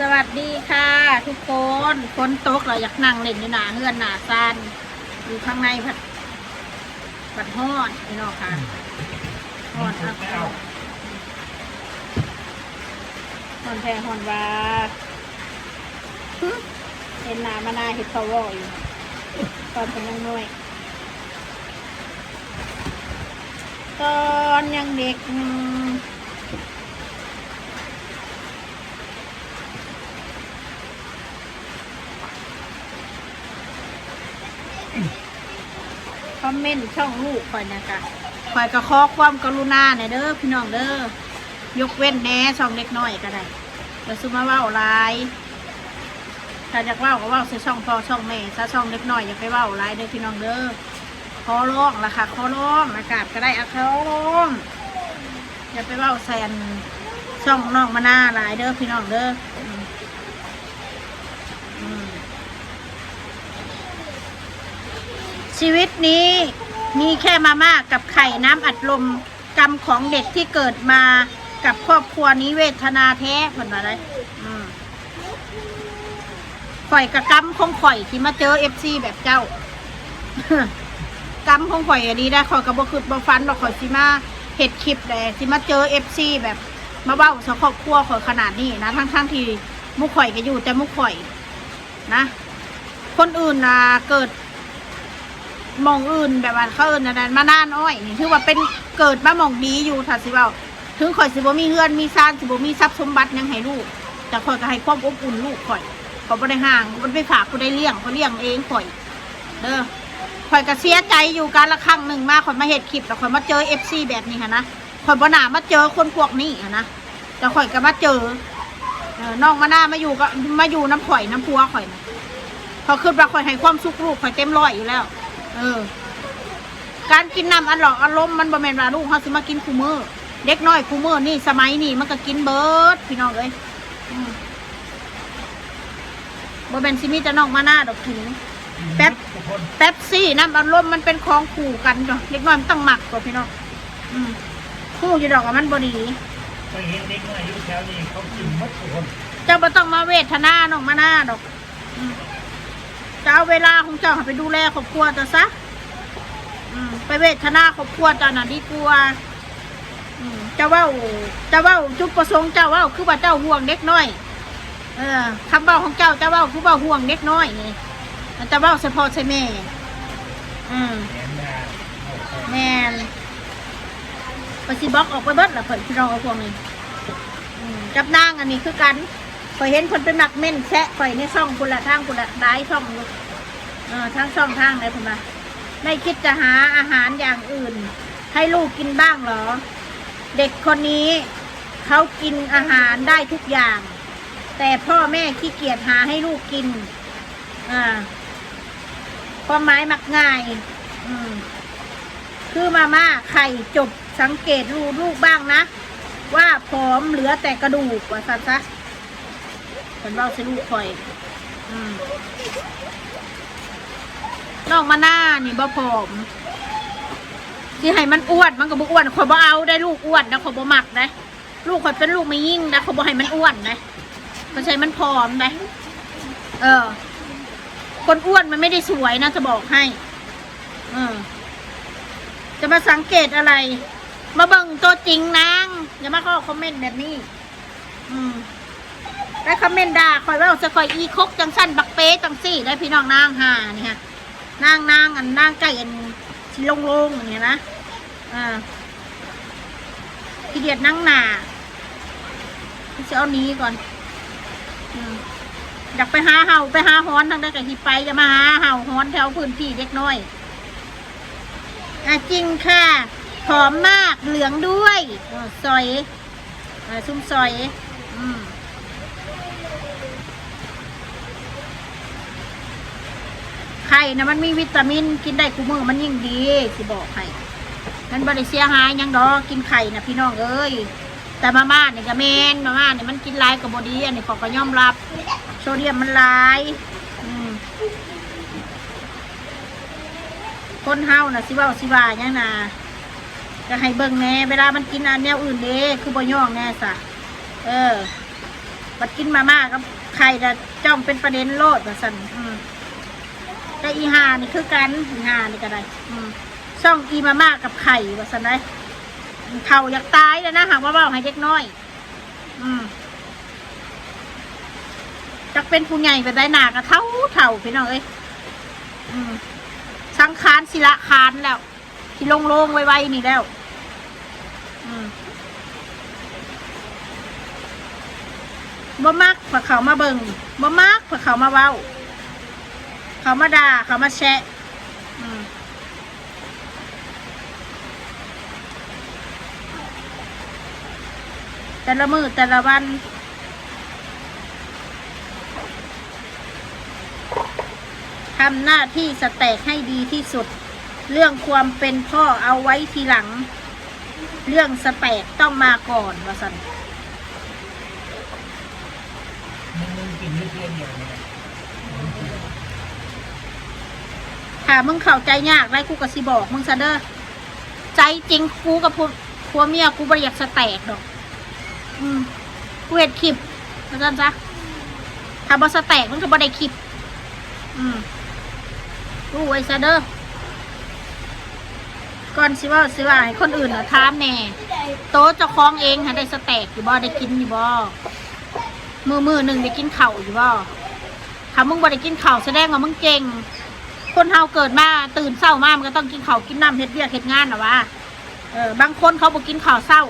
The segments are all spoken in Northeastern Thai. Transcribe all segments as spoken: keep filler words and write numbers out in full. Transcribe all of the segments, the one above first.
สวัสดีค่ะทุกคน ฝนตก เราอยากนั่งเล่นอยู่หน้าเฮือนหน้าซาน อยู่ข้างในพัด พัดฮ้อนพี่น้องค่ะ ฮ้อนอัก ฮ้อนแท้ฮ้อนว่า เห็นหน้ามานาเห็ดเขาวออยู่ ตอนเป็นยังน้อย ตอนยังเด็ก อืม คอมเมนต์ช่องลูกข่อยนะคะ ข่อยก็ขอความกรุณาหน่อยเด้อพี่น้องเด้อ ยกเว้นแหน่ช่องเด็กน้อยก็ได้ อย่าซุมาเว้าหลาย ถ้าอยากเว้าก็เว้าใส่ช่องพ่อช่องแม่ซะ ช่องเด็กน้อยอย่าไปเว้าหลายเด้อพี่น้องเด้อ ขอร้องละค่ะ ขอร้อง อากาศก็ได้อะ ขอร้อง อย่าไปเว้าใส่อันช่องน้องมานาหลายเด้อพี่น้องเด้อ อืม อืม ชีวิตนี้มีแค่มาม่ากับไข่น้ำอัดลม กรรมของเด็กที่เกิดมากับครอบครัวนี้เวทนาแท้ เพิ่นว่าได๋ อืม ข่อยกะกรรมของข่อยที่มาเจอเอฟซีแบบเจ้า กรรมของข่อยอะดีได้ ข่อยก็บ่คิดบ่ฝันดอก ข่อยสิมาเฮ็ดคลิปแหละ สิมาเจอเอฟซีแบบ มาเว้าใส่ครอบครัวข่อยขนาดนี้นะ ทั้งๆที่หมู่ข่อยก็อยู่แต่หมู่ข่อยนะ คนอื่นน่ะเกิดหม่องอื่น แบบว่าเขาเอิ้นอันนั้นมานาน้อยนี่ ถือว่าเป็นเกิดมาหม่องดีอยู่ ถ้าสิเว้า ถึงข่อยสิบ่มีเฮือนมีซาน สิบ่มีทรัพย์สมบัติหยังให้ลูก แต่ข่อยก็ให้ความอบอุ่นลูกข่อย ข่อยบ่ได้ห่าง บ่ได้ไปฝากผู้ใดเลี้ยง ข่อยเลี้ยงเองข่อย เด้อ ข่อยก็เสียใจอยู่ กาลครั้งหนึ่งมา ข่อยมาเฮ็ดคลิป แล้วข่อยมาเจอเอฟซีแบบนี้หั้นนะ ข่อยบ่น่ามาเจอคนพวกนี้หั้นนะ แต่ข่อยก็มาเจอ เออ น้องมานามาอยู่ก็ มาอยู่นำข่อย นำผัวข่อยนะ ข่อยคิดว่าข่อยให้ความสุขลูกข่อยเต็มร้อยอยู่แล้ว เออ การกินน้ำอัดลม อัดลม มันบ่แม่นว่าลูกเฮาสิมากินคู่มื้อ เด็กน้อยคู่มื้อนี่ สมัยนี้มันก็กินเบิด พี่น้องเอ้ย อืม บ่แม่นสิมีแต่น้องมานาดอกกิน เป๊ป เป๊ปซี่ น้ำอัดลม มันเป็นของคู่กันเนาะ เด็กน้อยมันต้องมักกว่าพี่น้อง อืม ฮู้อยู่ดอกว่ามันบ่ดี ไปเห็นเด็กน้อยอยู่แถวนี้เขากินหมดทุกคน เจ้าบ่ต้องมาเวทนาน้องมานาดอก อืม จะเอาเวลาของเจ้าไปดูแลครอบครัวเจ้าซะ อืม ไปเวทนาครอบครัวเจ้าน่ะดีกว่า อืม เจ้าเว้า เจ้าเว้าจุดประสงค์เจ้าเว้าคือว่าเจ้าห่วงเด็กน้อย เออ คำเว้าของเจ้า เจ้าเว้าคือว่าห่วงเด็กน้อยนี่ เจ้าเว้าใส่พ่อใส่แม่ อืม แม่น ข้อยสิบล็อกออกไปเบิดล่ะเพิ่น พี่น้องเอาพวกนี้ อืม กับนางอันนี้คือกัน ข่อยเห็นเพิ่นไปมักเม้นแซะข่อยในช่องพุ้นละ ทางพุ้นละ หลายช่องอยู่ เออ ทั้งช่องทางไหนพุ้นละ ไม่คิดจะหาอาหารอย่างอื่นให้ลูกกินบ้างเหรอ เด็กคนนี้เขากินอาหารได้ทุกอย่าง แต่พ่อแม่ขี้เกียจหาให้ลูกกิน อ่า ความหมายมักง่าย อืม คือมาม่าไข่จบ สังเกตดูลูกบ้างนะ ว่าผอมเหลือแต่กระดูก ว่าซั่นซะ เพิ่นเว้าใส่ลูกข่อย อืม น้องมานานี่บ่ผอม สิให้มันอ้วน มันก็บ่อ้วน ข่อยบ่เอาได้ลูกอ้วนนะ ข่อยบ่มักนะ ลูกข่อยเป็นลูกแม่หญิงนะ ข่อยบ่ให้มันอ้วนนะ ข่อยสิให้มันผอมนะ เออ คนอ้วนมันไม่ได้สวยนะ จะบอกให้ เออ จะมาสังเกตอะไร มาเบิ่งตัวจริงนาง อย่ามาเข้าคอมเมนต์แบบนี้ อืม ไปคอมเมนต์ด่าข่อย เว้าใส่ข่อย อีคกจังซั่น บักเป๊จังซี่ ได้พี่น้อง นางห่านี่ฮะ นาง นาง อัน นางไก่อันสิโล่งๆ อย่างเงี้ยนะ อ่า ขี้เดียดนั่งหนา สิเอาหนีก่อน อืม อยากไปหาเห่า ไปหาฮ้อนทางใดก็สิไป อย่ามาหาเห่าฮ้อนแถวพื้นที่เด็กน้อย อ่ะ จริงค่ะ ผอมมาก เหลืองด้วย อ่า ซอย อ่า ซุ่มซอย อืม ไข่นะมันมีวิตามิน กินได้คู่มื้อมันยิ่งดี สิบอกให้ มันบ่ได้เสียหายหยังดอก กินไข่นะพี่น้องเอ้ย แต่มาม่านี่ก็แม่น มาม่านี่มันกินหลายก็บ่ดี อันนี้ข้อยก็ยอมรับ โซเดียมมันหลาย อืม คนเฮาน่ะสิเว้าสิว่าหยังน่ะ ก็ให้เบิ่งแหน่ เวลามันกินอันแนวอื่นเด้ คือบ่ย่องแหน่ซะ เออ ไป กินมาม่ากับไข่ละจ้องเป็นประเด็นโลดว่าซั่น อืม แต่อีห่านี่คือกัน อีห่านี่ก็ได้ อืม ช่องอีมาม่ากับไข่ว่าซั่นได้ เฒ่าอยากตายแล้วนะ หากว่าเว้าให้เด็กน้อย อืม จักเป็นผู้ใหญ่ไปได้หน้าก็เฒ่าเฒ่าพี่น้องเอ้ย อืม สังขารสิละขานแล้ว สิโล่งๆไวๆนี่แล้ว อืม บ่มักพาเขามาเบิ่ง บ่มักพาเขามาเว้า เขามาด่า เขามาแซะ อืม แต่ละมื้อแต่ละวัน ทำหน้าที่สแต็กให้ดีที่สุด เรื่องความเป็นพ่อเอาไว้ทีหลัง เรื่องสแต็กต้องมาก่อนว่าซั่น มึงมึงกินอยู่เพียงเดียวเนี่ย ถ้ามึงเข้าใจยากได้กูก็สิบอกมึงซะเด้อ ใจจริงกูกับผัว ผัวเมียกูบ่ได้อยากสแต็กดอก อืม กูเฮ็ดคลิปว่าซั่นซะ ถ้าบ่สแต็กมันก็บ่ได้คลิป อืม รู้ไว้ซะเด้อ ก่อนสิเว้าสิว่าให้คนอื่นน่ะถามแหน่ โตเจ้าของเองหาได้สแต็กอยู่บ่ ได้กินอยู่บ่ มื้อมื้อหนึ่งได้กินข้าวอยู่บ่ ถ้ามึงบ่ได้กินข้าวแสดงว่ามึงเก่ง คนเฮาเกิดมาตื่นเช้ามามันก็ต้องกินข้าวกินน้ำ เฮ็ดเวียกเฮ็ดงานน่ะวะ เออ บางคนเขาบ่กินข้าวเช้า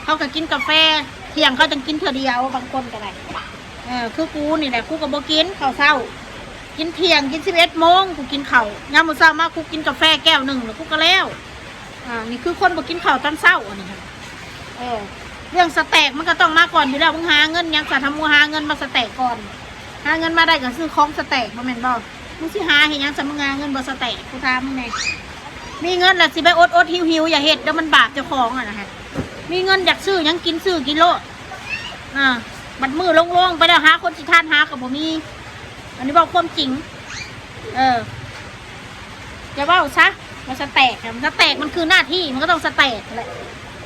เขาก็กินกาแฟ เที่ยงเขาจั่งกินเทื่อเดียว บางคนก็ได้ เออ คือกูนี่แหละ กูก็บ่กินข้าวเช้า กินเที่ยง กินสิบเอ็ดโมง กูกินข้าวยามมื้อเช้ามากูกินกาแฟแก้วหนึ่งแล้วกูก็แล้ว อ่า นี่คือคนบ่กินข้าวตอนเช้าอันนี้ค่ะ เออ เรื่องสแต็กมันก็ต้องมาก่อนอยู่แล้ว มึงหาเงินหยังซะ ถ้ามึงหาเงินมาสแต็กก่อน หาเงินมาได้ก็ซื้อของสแต็ก บ่แม่นบ่ มึงสิหาเฮ็ดหยังซะ มึงหาเงินบ่สแต็ก กูถามมึงแหน่ มีเงินแล้วสิไปอดๆหิวๆ อย่าเฮ็ดเด้อ มันบาปเจ้าของอะนะฮะ มีเงินอยากซื้อหยังกินซื้อกินโลด อ่า บัดมื้อโล่งๆไปแล้ว หาคนสิทานหาก็บ่มี อันนี้เว้าความจริง เออ จะเว้าซะ ว่าสแต็กอะ สแต็กมันคือหน้าที่ มันก็ต้องสแต็กแหละ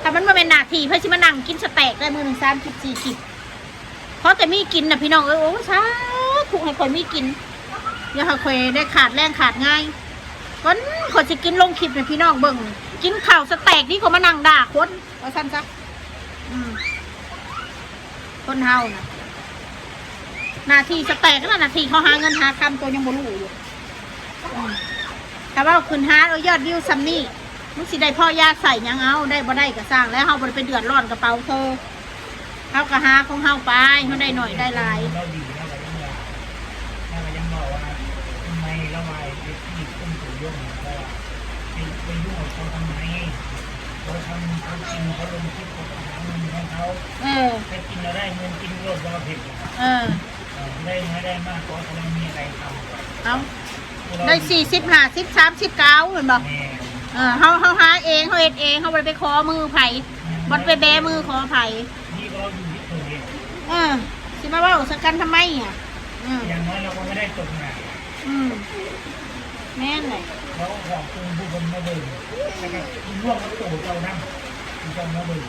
ถ้ามันบ่แม่นหน้าที่ ไผสิมานั่งกินสแต็กได้มื้อหนึ่งสามคลิปสี่คลิป เพราะแต่มีกินน่ะพี่น้องเอ้ย โอ้ย สาธุให้ข่อยมีกิน อย่าให้ข่อยได้ขาดแรงขาดงาย ก่อนข่อยสิกินลงคลิปให้พี่น้องเบิ่ง กินข้าวสแต็กนี่ก็มานั่งด่าคน ว่าซั่นซะ อืม คนเฮาน่ะ หน้าที่สแต็กนั่นน่ะ หน้าที่เขาหาเงินหาคำ ตัวยังบ่รู้อยู่ อืม ถ้าเว้าขึ้นหาเอายอดวิวส่ำนี้ มึงสิได้พ่อยาใส่หยังเอา ได้บ่ได้ก็ซ่าง แล้วเฮาบ่ได้ไปเดือดร้อนกระเป๋าเธอ เฮาก็หาของเฮาไป เฮาได้หน่อยได้หลาย เราดี เราก็ยังว่า เราก็ยังบอกว่า ทำไมเรามาเอฟซีขึ้นสู่เรื่องนี้ เราว่าไป ไปยุ่งกับเขาทำไม เขาทำ เขากิน เขาลงคลิป เขาหาเงินของเขา เออ ไปกินเราได้เงิน กินโลด เราเผ็ด เออ เออ ได้น้อยได้มาก เพราะเรามีอะไรทำ เอ้า ได้สี่สิบ ห้าสิบ สามสิบ ก็เอา แม่นบ่ แม่น เออ เฮา เฮาหาเอง เฮาเฮ็ดเอง เฮาบ่ได้ไปขอมือไผ แม่น บ่ได้ไปแบมือขอไผ นี่เราอยู่ที่ตัวเอง เออ สิมาเว้าใส่กันทำไมอะ อืม อย่างน้อยเราก็ไม่ได้ตกงาน อืม แม่นเลย เราขอบคุณผู้คนมาเบิ่ง แล้วก็ร่วมกับตัวเจ้านั่ง เจ้ามาเบิ่ง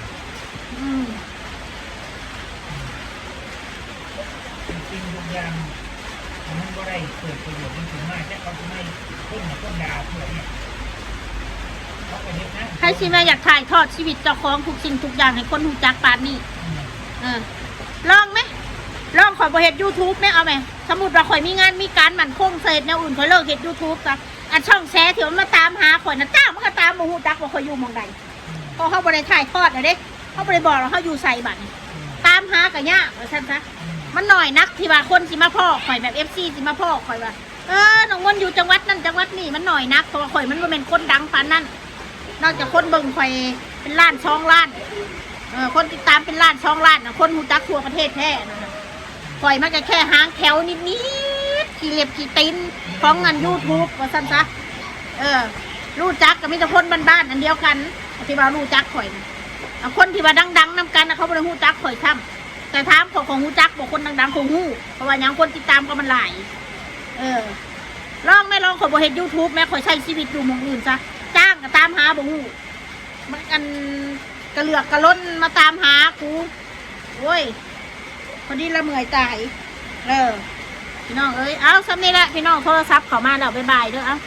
อืม สิ่งทุกอย่างมันบ่ได้เกิดประโยชน์มันถึงมา แต่เขาสิไม่คนน่ะคนด่าเพื่อเนี่ย เขาก็เฮ็ดนะ ไผสิมาอยากถ่ายทอดชีวิตเจ้าของทุกสิ่งทุกอย่างให้คนรู้จักปานนี้ อืม เออ ลองไหม ลองข่อยบ่เฮ็ดยูทูบไหม เอาไหม สมมุติว่าข่อยมีงานมีการมั่นคง ข่อยเฮ็ดแนวอื่น ข่อยเลิกเฮ็ดยูทูบซะ อันช่องแชร์ที่มันมาตามหาข่อยนะ จ้า มันก็ตาม บ่ฮู้จักว่าข่อยอยู่หม่องใด เพราะเฮาบ่ได้ถ่ายทอดอะเด้ เฮาบ่ได้บอกว่าเฮาอยู่ไสบัดนี้ ตามหาก็ยาก ว่าซั่นซะ มันน้อยนักที่ว่าคนสิมาพ้อข่อย แบบเอฟซีสิมาพ้อข่อยว่า เออ น้องมนต์อยู่จังหวัดนั่นจังหวัดนี่ มันน้อยนัก เพราะว่าข่อยมันบ่แม่นคนดังปานนั้น นอกจากคนเบิ่งข่อยเป็นล้านสองล้าน เออ คนติดตามเป็นล้านสองล้านน่ะ คนรู้จักทั่วประเทศแท้นะ ข่อยมันก็แค่หางแถวนิดๆ ขี้เล็บขี้ตีนของอันยูทูบ ว่าซั่นซะ เออ รู้จักก็มีแต่คนบ้านๆ อันเดียวกัน ที่ว่ารู้จักข่อยน่ะ อ่ะ คนที่ว่าดังๆ นำกันน่ะ เขาบ่ได้รู้จักข่อยซ้ำ แต่ถามข่อย ข่อยรู้จักบ่ คนดังๆ ข่อยรู้ เพราะว่าหยัง คนติดตามข่อยมันหลาย เออ ลองแม่ ลอง ข่อยบ่เฮ็ดยูทูบแม่ ข่อยใช้ชีวิตอยู่หม่องอื่นซะ จ้างก็ตามหาบ่ฮู้ มันอันกระเหลือกกระล้นมาตามหากู โอ้ย พอดีละเมื่อยตาย เออ พี่น้องเอ้ย เอาส่ำนี้แหละพี่น้อง โทรศัพท์เข้ามาแล้ว บ๊ายบายเด้อ เอา